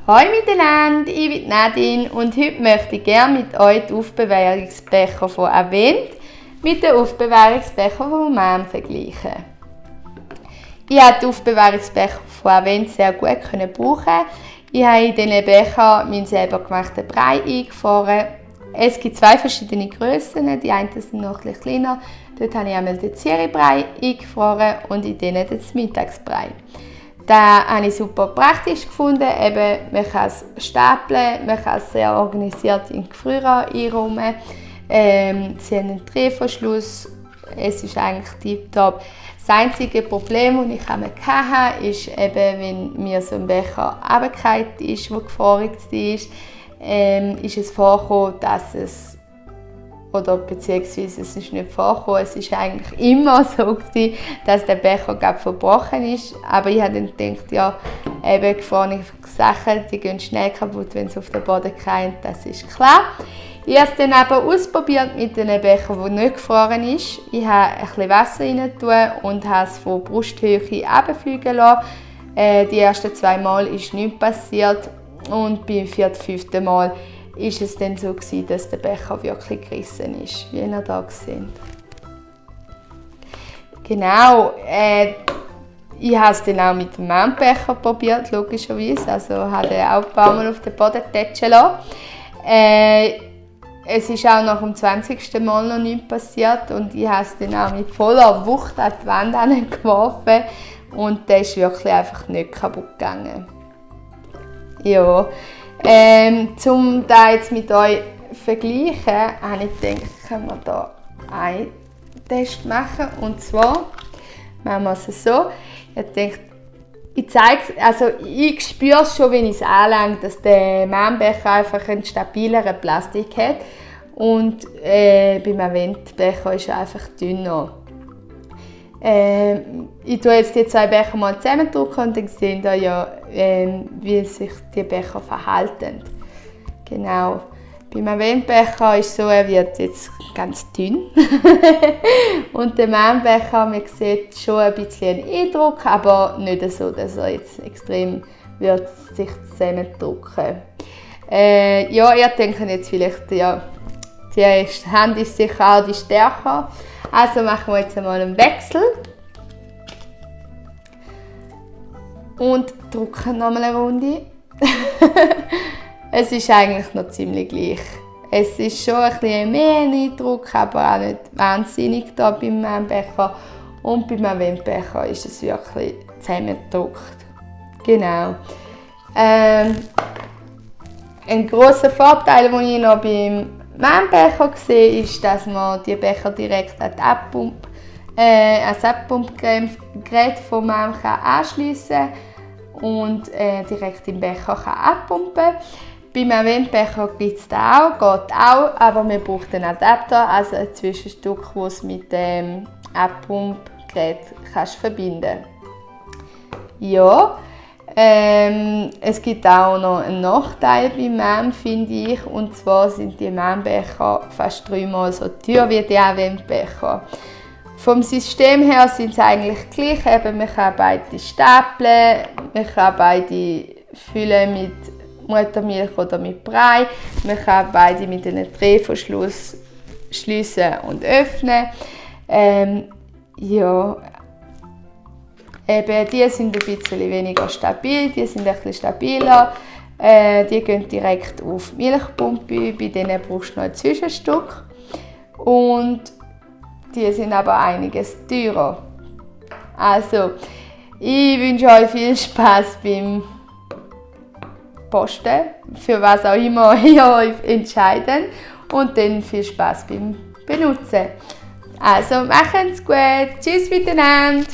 Hallo miteinander, ich bin Nadine und heute möchte ich gerne mit euch die Aufbewahrungsbecher von Avent mit den Aufbewahrungsbechern von Mam vergleichen. Ich konnte die Aufbewahrungsbecher von Avent sehr gut brauchen. Ich habe in diesen Becher meinen selber gemachten Brei eingefahren. Es gibt zwei verschiedene Grössen, die einen sind noch etwas kleiner. Dort habe ich einmal den Zierbrei eingefroren und in denen den Mittagsbrei. Das habe ich super praktisch gefunden. Eben, man kann es stapeln, man kann es sehr organisiert in den Gefrierer einräumen. Sie haben einen Drehverschluss, es ist eigentlich tiptop. Das einzige Problem, das ich hatte, ist eben, wenn mir so ein Becher runtergefallen ist, der gefroren war, ist es vorgekommen, dass es beziehungsweise es ist nicht vorgekommen, es ist eigentlich immer so gewesen, dass der Becher verbrochen ist. Aber ich habe dann gedacht, ja, eben gefrorene Sachen, die gehen schnell kaputt, wenn sie auf den Boden fallen, das ist klar. Ich habe es dann aber ausprobiert mit einem Becher, der nicht gefroren ist. Ich habe ein bisschen Wasser rein getan und habe es von Brusthöhe runterfliegen lassen. Die ersten 2 Mal ist nichts passiert und beim 4., 5. Mal ist es dann so gewesen, dass der Becher wirklich gerissen ist, wie ihr hier seht. Genau, ich habe es dann auch mit dem Mam-Becher probiert, logischerweise. Also habe den auch ein paar Mal auf den Boden tätschen lassen. Es ist auch nach dem 20. Mal noch nichts passiert und ich habe es dann auch mit voller Wucht an die Wand geworfen und der ist wirklich einfach nicht kaputt gegangen. Ja. Um das jetzt mit euch zu vergleichen, habe ich gedacht, können wir hier einen Test machen. Und zwar machen wir es so. Ich spüre es schon, wenn ich es anlange, dass der Mam-Becher einfach einen stabileren Plastik hat. Und beim Avent-Becher ist er einfach dünner. Ich tue jetzt die 2 Becher mal zusammendrücken und dann sehen ihr ja, wie sich die Becher verhalten. Genau. Beim Avent-Becher ist es so, er wird jetzt ganz dünn. Und der Mam-Becher, man sieht schon ein bisschen einen Eindruck, aber nicht so, dass er jetzt extrem wird sich zusammendrücken. Ja, ihr denkt jetzt vielleicht, ja, die Hand ist sicher auch die stärker. Also machen wir jetzt einmal einen Wechsel. Und drücken nochmal eine Runde. Es ist eigentlich noch ziemlich gleich. Es ist schon ein bisschen mehr Eindruck, aber auch nicht wahnsinnig hier beim Mam-Becher. Und beim Avent-Becher ist es wirklich zusammengedrückt. Genau. Ein grosser Vorteil, den ich noch beim Mam-Becher sehe, ist, dass man die Becher direkt an das Abpumpgerät vom Mam anschliessen kann und direkt im Becher abpumpen kann. Beim Avent-Becher gibt es das auch, geht auch, aber man braucht einen Adapter, also ein Zwischenstück, das mit dem Abpumpgerät verbinden kannst. Ja. Es gibt auch noch einen Nachteil beim Mam, finde ich, und zwar sind die Mam-Becher fast 3-mal so teuer wie die Avent-Becher. Vom System her sind sie eigentlich gleich, eben, man kann beide stapeln, man kann beide füllen mit Muttermilch oder mit Brei, man kann beide mit einem Drehverschluss schliessen und öffnen. Ja. Eben, die sind ein bisschen weniger stabil, die sind ein bisschen stabiler. Die gehen direkt auf die Milchpumpe, bei denen brauchst du noch ein Zwischenstück. Und die sind aber einiges teurer. Also, ich wünsche euch viel Spaß beim Posten, für was auch immer ihr euch entscheidet. Und dann viel Spaß beim Benutzen. Also, machen's gut. Tschüss miteinander.